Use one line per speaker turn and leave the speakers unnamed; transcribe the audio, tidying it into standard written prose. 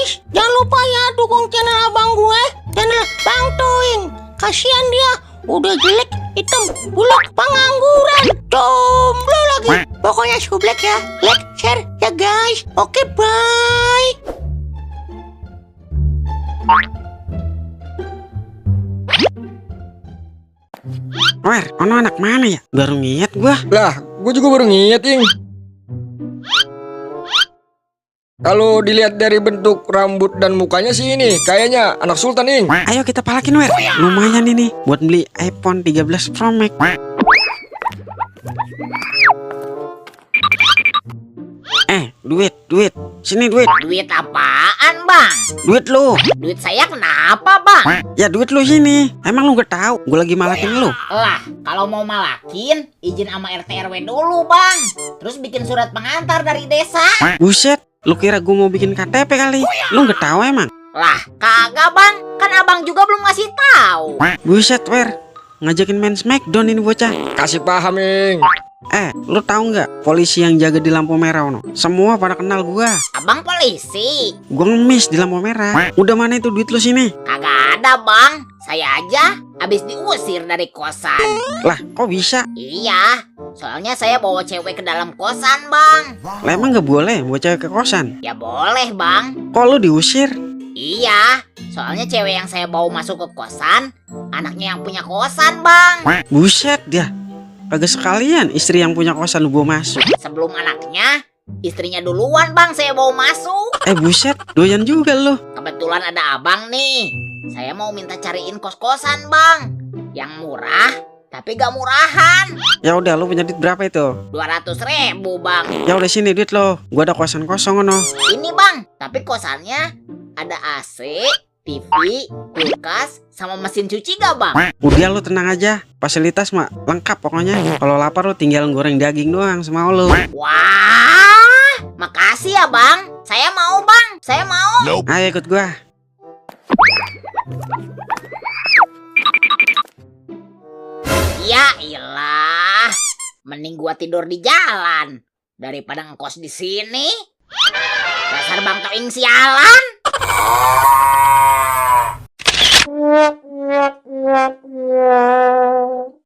guys, jangan lupa ya dukung channel abang gue, channel Bang Toing. Kasihan dia, udah jelek, hitam, buluk, pengangguran, jomblo lagi. Pokoknya sublek ya, like, share ya guys. Oke, bye.
Wer, ono anak mana ya? Baru ngiat gua.
Lah, gue juga baru nginget, Ing. Kalau dilihat dari bentuk rambut dan mukanya sih ini kayaknya anak sultan, Ing.
Ayo kita palakin, Wer. Lumayan ini buat beli iPhone 13 Pro Max. Duit. Sini duit.
Duit apaan, Bang?
Duit lu.
Duit saya kenapa, Bang?
Ya duit lu sini. Emang lu gak tahu? Gua lagi malakin lu.
Lah, kalau mau malakin, izin sama RT RW dulu, Bang. Terus bikin surat pengantar dari desa.
Buset, lu kira gua mau bikin KTP kali? Lu gak tahu emang?
Lah, kagak, Bang. Kan Abang juga belum ngasih tahu.
Buset, Wer. Ngajakin main Smackdown ini bocah.
Kasih paham, Ing.
Lu tahu nggak polisi yang jaga di lampu merah ono? Semua pada kenal gua.
Abang polisi?
Gua ngemis di lampu merah. Udah mana itu duit lu sini?
Kagak ada, Bang. Saya aja habis diusir dari kosan.
Lah, kok bisa?
Iya, soalnya saya bawa cewek ke dalam kosan, Bang.
Lah emang nggak boleh bawa cewek ke kosan?
Ya boleh, Bang.
Kok lu diusir?
Iya, soalnya cewek yang saya bawa masuk ke kosan, anaknya yang punya kosan, Bang.
Buset dia. Kagak sekalian istri yang punya kosan lu bawa masuk.
Sebelum anaknya, istrinya duluan, Bang, saya bawa masuk.
Buset, doyan juga lu.
Kebetulan ada Abang nih. Saya mau minta cariin kos-kosan, Bang. Yang murah, tapi gak murahan.
Ya udah, lu punya duit berapa itu?
200.000, Bang.
Ya udah sini duit lo. Gua ada kosan kosong ono.
Ini, Bang, tapi kosannya ada AC, TV, kulkas, sama mesin cuci gak, Bang?
Udah lu tenang aja. Fasilitas mah lengkap pokoknya. Kalau lapar lu tinggal goreng daging doang semau lu.
Wah, makasih ya, Bang. Saya mau, Bang. Saya mau.
Ayo ikut gua.
Ya ilah. Mending gua tidur di jalan daripada ngekos di sini. Dasar Bang Toing sialan.